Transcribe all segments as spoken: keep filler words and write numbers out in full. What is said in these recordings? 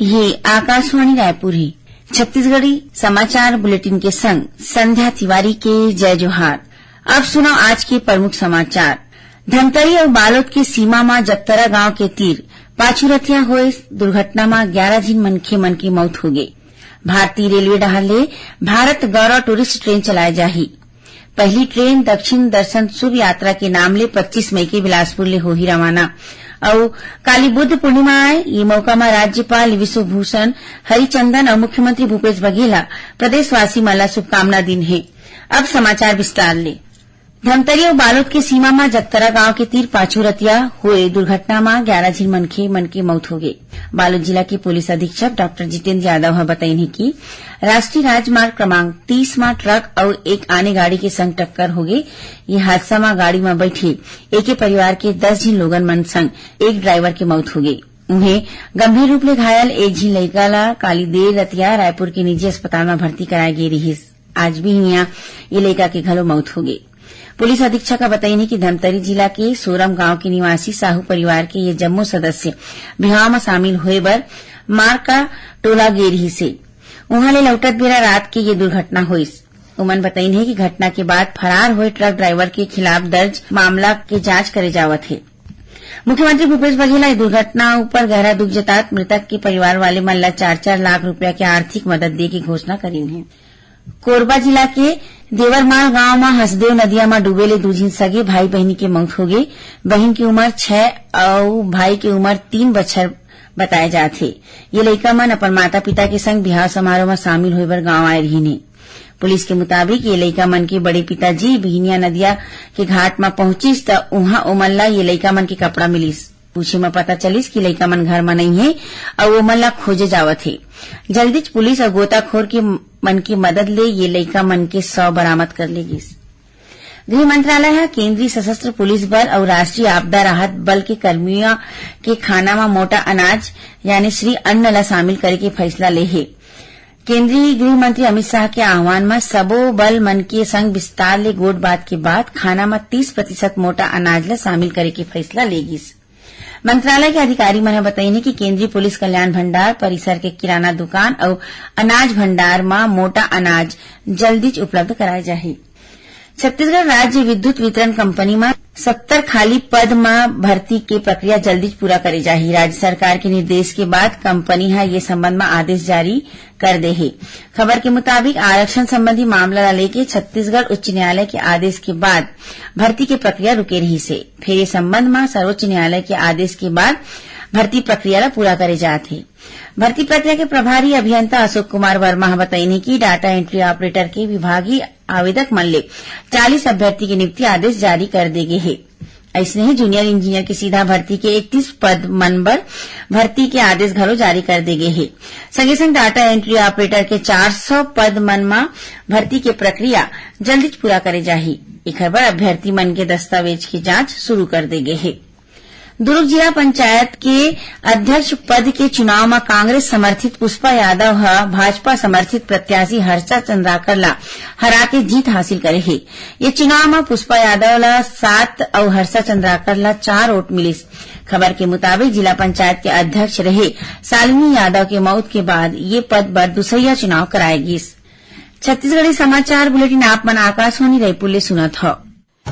ये आकाशवाणी रायपुर हे। छत्तीसगढ़ी समाचार बुलेटिन के संग संध्या तिवारी के जय जोहार। अब सुनव आज के प्रमुख समाचार। धमतरी अउ बालोद के सीमा म जगतरा गांव के तीर पाछू रतिया होए दुर्घटना म ग्यारह झिन मनखे मन के मौत होगे। भारतीय रेलवे डहार ले भारत गौरव टूरिस्ट ट्रेन चलाए जाही। पहली ट्रेन दक्षिण दर्शन शुभ यात्रा के नाम ले पच्चीस मई के बिलासपुर ले होही रवाना। अउ काली बुद्ध पूर्णिमा आए, ये मौका म राज्यपाल विश्वभूषण हरिचंदन अउ मुख्यमंत्री भूपेश बघेल ह प्रदेशवासी मन ला शुभकामना दिन हे। अब समाचार विस्तार ले। धमतरी अउ बालोद के सीमा म जगतरा गांव के तीर पाछू रतिया होए दुर्घटना म ग्यारह झिन मनखे मन के मौत होगे। बालोद जिला के पुलिस अधीक्षक डॉक्टर जितेंद्र यादव ह बतइन हे कि राष्ट्रीय राजमार्ग क्रमांक तीस म ट्रक अउ एक आने गाड़ी के संग टक्कर होगे। ये हादसा म गाड़ी म बैठे एके परिवार के दस झिन लोगन मन संग एक ड्राइवर के मौत होगे। उहें, गंभीर रूप ले घायल एक झिन लइका ला काली देर रतिया रायपुर के निजी अस्पताल म भर्ती कराए गे रिहिस। आज बिहनिया ये लइका के घलो मौत होगे। पुलिस अधीक्षक ह बतइन हे कि धमतरी जिला के सोरम गांव के निवासी साहू परिवार के ये जम्मो सदस्य बिहाव म शामिल होए बर मारका टोला गे रिहिस हे। उहां ले लौटत बेरा रात के ये दुर्घटना होइस। उमन बतइन हे कि घटना के बाद फरार होए ट्रक ड्राइवर के खिलाफ दर्ज मामला के जांच करे जावत हे। मुख्यमंत्री भूपेश बघेल ह ए दुर्घटना ऊपर गहरा दुख जतात मृतक के परिवार वाले मन ला चार चार लाख रुपया के आर्थिक मदद दे के घोषणा करीन हे। कोरबा जिला के देवरमाल गांव म हसदेव नदिया म डूबे ले दू झिन सगे भाई बहिनी के मौत होगे। बहिन के उमर छह अउ भाई के उमर तीन बछर बताए जात हे। ये लइका मन अपन माता-पिता के संग बिहाव समारोह म शामिल होए बर गांव आए रिहिन हे। पुलिस के मुताबिक, ये लइका मन के बड़े पिताजी बिहनिया नदिया के घाट म पहुंचिस, त उहां ओमन ला ये लइका मन के कपड़ा मिलिस। पूछे म पता चलिस कि लइका मन घर म नइ हे अउ ओमन ला खोजे जावत हे। जल्दीच पुलिस अउ गोताखोर के मन के मदद ले ये लइका मन के शव बरामद कर ले गिस। गृह मंत्रालय ह केंद्रीय सशस्त्र पुलिस बल अउ राष्ट्रीय आपदा राहत बल के कर्मियों के खाना म मोटा अनाज यानी श्री अन्न ल शामिल करे के फैसला ले हे। केंद्रीय गृह मंत्री अमित शाह के आह्वान म सबो बल मन के संग विस्तार ले गोठ बात के बाद खाना म तीस प्रतिशत मोटा अनाज ल शामिल करे के फैसला ले गिस। मंत्रालय के अधिकारी मन ह बतइन हे कि केंद्रीय पुलिस कल्याण भंडार परिसर के किराना दुकान अउ अनाज भंडार म मोटा अनाज जल्दीच उपलब्ध कराए जाही। छत्तीसगढ़ राज्य विद्युत वितरण कंपनी म सत्तर खाली पद म भर्ती के प्रक्रिया जल्दीच पूरा करे जाही। राज्य सरकार के निर्देश के बाद कंपनी ह ये संबंध म आदेश जारी कर दे हे। खबर के मुताबिक, आरक्षण संबंधी मामला ला लेके छत्तीसगढ़ उच्च न्यायालय के आदेश के बाद भर्ती के प्रक्रिया रुके रहिस हे। फेर ये संबंध म सर्वोच्च न्यायालय के आदेश के बाद भर्ती प्रक्रिया ला पूरा करे जात हे। भर्ती प्रक्रिया के प्रभारी अभियंता अशोक कुमार वर्मा ह बतइन हे कि डाटा एंट्री ऑपरेटर के विभागीय आवेदक मन ले चालीस अभ्यर्थी के नियुक्ति आदेश जारी कर दे गे हे। अइसने ही जूनियर इंजीनियर के सीधा भर्ती के इकतीस पद मन बर भर्ती के आदेश घलो जारी कर दे गे हे। संगे संग डाटा एंट्री ऑपरेटर के चार सौ पद मन म भर्ती के प्रक्रिया जल्दीच पूरा करे जाही। एखर बर अभ्यर्थी मन के दस्तावेज के जांच शुरू कर दे गे हे। दुरूग जिला पंचायत के अध्यक्ष पद के चुनाव म कांग्रेस समर्थित पुष्पा यादव ह भाजपा समर्थित प्रत्याशी हर्षा चंद्राकर ला हरा के जीत हासिल करे हे। ये चुनाव म पुष्पा यादव ला सात अउ हर्षा चंद्राकर ला चार वोट मिलिस। खबर के मुताबिक, जिला पंचायत के अध्यक्ष रहे शालिनी यादव के मौत के बाद ये पद बर दूसरइया चुनाव कराए गिस। छत्तीसगढ़ी समाचार बुलेटिन आप मन आकाशवाणी रायपुर ले सुनत हव।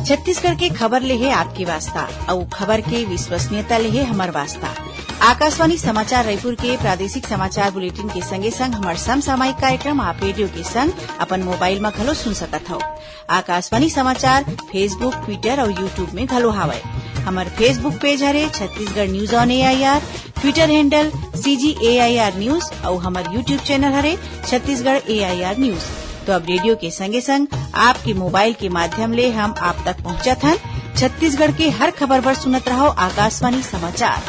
छत्तीसगढ़ के खबर ले हे आपके वास्ता, अउ खबर के विश्वसनीयता ले हे हमर वास्ता। आकाशवाणी समाचार रायपुर के प्रादेशिक समाचार बुलेटिन के संगे संग हमर समसामयिक कार्यक्रम आप रेडियो के संग अपन मोबाइल म घलो सुन सकत हव। आकाशवाणी समाचार Facebook, Twitter अउ YouTube में घलो हावय। हमर Facebook पेज हरे Chhattisgarh news on AIR, Twitter handle CG AIR news अउ हमर YouTube चैनल हरे छत्तीसगढ़ एआईआर न्यूज। तो अब रेडियो के संगे संग आपके मोबाइल के माध्यम ले हम आप तक पहुंचत हन। छत्तीसगढ़ के हर खबर बर सुनत रहव आकाशवाणी समाचार।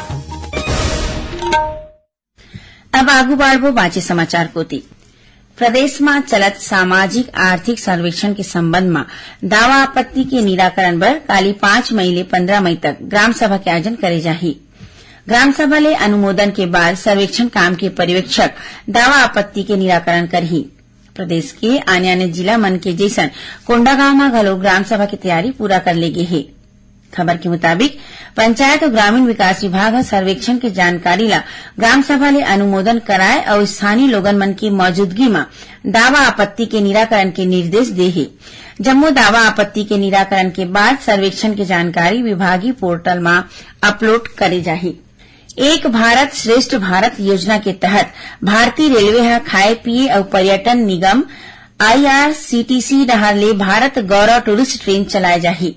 अब आगू बाढ़बो बांचे समाचार कोति। प्रदेश म चलत सामाजिक आर्थिक सर्वेक्षण के संबंध म दावा आपत्ति के निराकरण बर काली पाँच मई ले पन्द्रह मई तक ग्राम सभा के आयोजन करे जाही। ग्राम सभा ले अनुमोदन के बाद सर्वेक्षण काम के पर्यवेक्षक दावा आपत्ति के निराकरण करही। प्रदेश के आने-आने जिला मन के जइसन कोंडागांव म घलो ग्राम सभा के तैयारी पूरा कर ले गे हे। खबर के मुताबिक, पंचायत अउ ग्रामीण विकास विभाग ह सर्वेक्षण के जानकारी ला ग्राम सभा ले अनुमोदन कराए अउ स्थानीय लोगन मन के मौजूदगी म दावा आपत्ति के निराकरण के निर्देश दे हे। जम्मो दावा आपत्ति के निराकरण के बाद सर्वेक्षण के जानकारी विभागीय पोर्टल म अपलोड करे जाही। एक भारत श्रेष्ठ भारत योजना के तहत भारतीय रेलवे ह खाए पिए अउ पर्यटन निगम, आईआरसीटीसी डहार ले भारत गौरव टूरिस्ट ट्रेन चलाए जाही।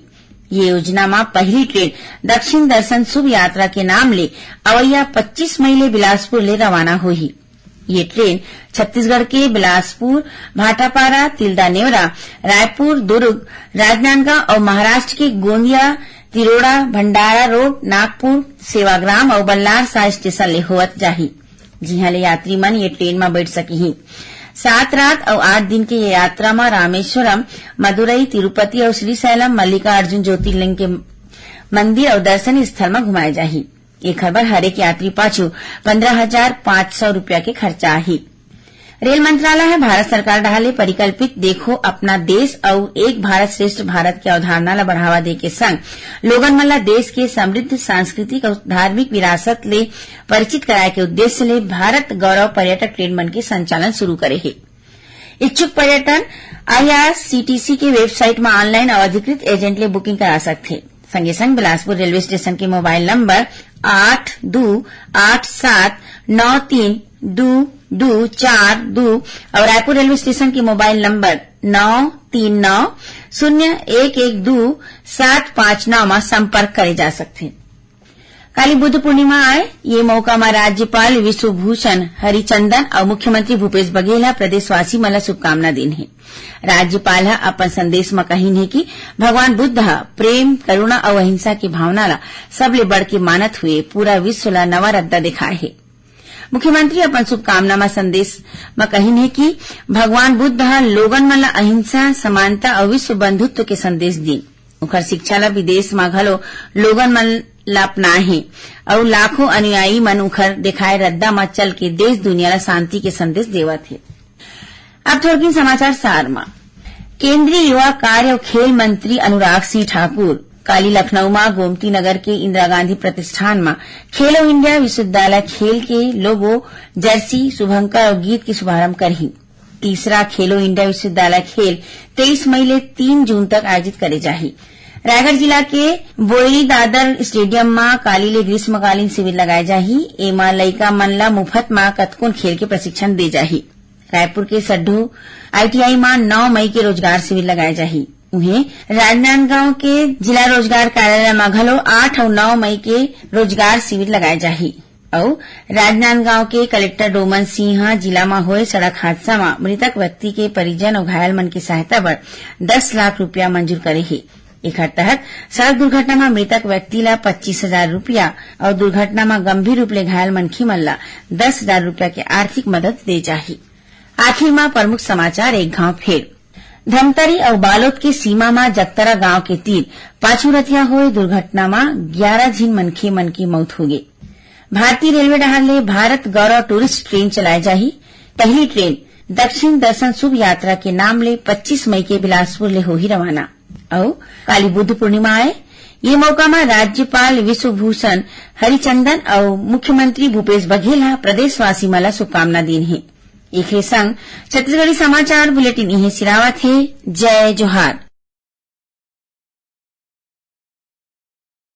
ये योजना म पहली ट्रेन दक्षिण दर्शन शुभ यात्रा के नाम ले अवइया पच्चीस मई ले बिलासपुर ले रवाना होही। ये ट्रेन छत्तीसगढ़ के बिलासपुर, भाटापारा, तिल्दा नेवरा, रायपुर, दुर्ग, राजनांदगांव अउ महाराष्ट्र के गोंदिया, तिरोड़ा, भंडारा रोड, नागपुर, सेवाग्राम अउ बल्लारसा स्टेशन ले होवत जाही, जिहां ले यात्री मन ये ट्रेन म बैठ सकिही। सात रात अउ आठ दिन के ये यात्रा म रामेश्वरम, मदुरई, तिरुपति अउ श्रीशैलम मल्लिकार्जुन ज्योतिर्लिंग के मंदिर अउ दर्शनीय स्थल म घुमाए जाही। एखर बर हरेक यात्री पाछू पंद्रह हजार पाँच सौ रुपया के खर्चा आही। रेल मंत्रालय ह भारत सरकार डहार ले परिकल्पित देखो अपना देश अउ एक भारत श्रेष्ठ भारत के अवधारणा ल बढ़ावा दे के संग लोगन मन ल देश के समृद्ध सांस्कृतिक अउ धार्मिक विरासत ले परिचित कराए के उद्देश्य ले भारत गौरव पर्यटक ट्रेन मन के संचालन शुरू करे हे। इच्छुक पर्यटन आईआरसीटीसी के वेबसाइट म ऑनलाइन अउ अधिकृत एजेंट ले बुकिंग करा सकथे। संगे संग बिलासपुर रेलवे स्टेशन के मोबाइल नंबर आठ दू आठ सात नौ तीन दू दू चार दू अउ रायपुर रेलवे स्टेशन के मोबाइल नंबर नौ तीन नौ शून्य एक एक दू सात पाँच नौ म संपर्क करे जा सकथे। काली बुद्ध पूर्णिमा आय, ये मौका म राज्यपाल विश्वभूषण हरिचंदन अउ मुख्यमंत्री भूपेश बघेल ह प्रदेशवासी मन ल शुभकामना दीन हे। राज्यपाल ह अपन संदेश म कहिन हे कि भगवान बुद्ध ह प्रेम, करुणा अउ अहिंसा के भावना ल सबले बढ़ के मानत हुए पूरा विश्व ल नवा रद्दा देखाए हे। मुख्यमंत्री अपन शुभकामना म संदेश म कहिन हे कि भगवान बुद्ध ह लोगन मन ल अहिंसा, समानता अउ विश्व बंधुत्व के संदेश दीन। उखर शिक्षा ल विदेश म घलो लोगन मन ल अपनाए हे अउ लाखों अनुयायी मन उखर देखाए रद्दा म चल के देश दुनिया ल शांति के संदेश देवत हे। अब थोरकिन समाचार सार म। केंद्रीय युवा कार्य अउ खेल मंत्री अनुराग सिंह ठाकुर काली लखनऊ म गोमती नगर के इंदिरा गांधी प्रतिष्ठान म खेलो इंडिया विश्वविद्यालय खेल के लोगो, जर्सी, शुभंकर अउ गीत के शुभारंभ करही। तीसरा खेलो इंडिया विश्वविद्यालय खेल तेईस मई ले तीन जून तक आयोजित करे जाही। रायगढ़ जिला के बोईदादर स्टेडियम म काली ले ग्रीष्मकालीन शिविर लगाए जाही। एमा लइका मन ल मुफत म कतकोन खेल के प्रशिक्षण दे जाही। रायपुर के सड्ढू आईटीआई म नौ मई के रोजगार शिविर लगाए जाही। उहें, राजनांदगांव के जिला रोजगार कार्यालय म घलो आठ अउ नौ मई के रोजगार शिविर लगाए जाही। अउ राजनांदगांव के कलेक्टर डोमन सिंह ह जिला म होए सड़क हादसा म मृतक व्यक्ति के परिजन अउ घायल मन के सहायता बर दस लाख रुपया मंजूर करे हे। एखर तहत सड़क दुर्घटना म मृतक व्यक्ति ल पच्चीस हजार रुपया अउ दुर्घटना म गंभीर रूप ले घायल मनखे मन ल दस हजार रुपया के आर्थिक मदद दे जाही। आखिर म प्रमुख समाचार एक घाव फेर। धमतरी अउ बालोद के सीमा म जगतरा गांव के तीर पाछू रतिया होए दुर्घटना म ग्यारा झिन मनखे मन के मउत होगे। भारतीय रेलवे डहार ले भारत गौरव टूरिस्ट ट्रेन चलाए जाही। पहली ट्रेन दक्षिण दर्शन शुभ यात्रा के नाम ले पच्चीस मई के बिलासपुर ले होही रवाना। अउ काली बुद्ध पूर्णिमा आए, ये मौका म राज्यपाल विश्वभूषण हरिचंदन अउ मुख्यमंत्री भूपेश बघेल ह प्रदेशवासी मन ल शुभकामना दीन हे। एखरे संग छत्तीसगढ़ी समाचार बुलेटिन इहें सिरावत हे। जय जोहार।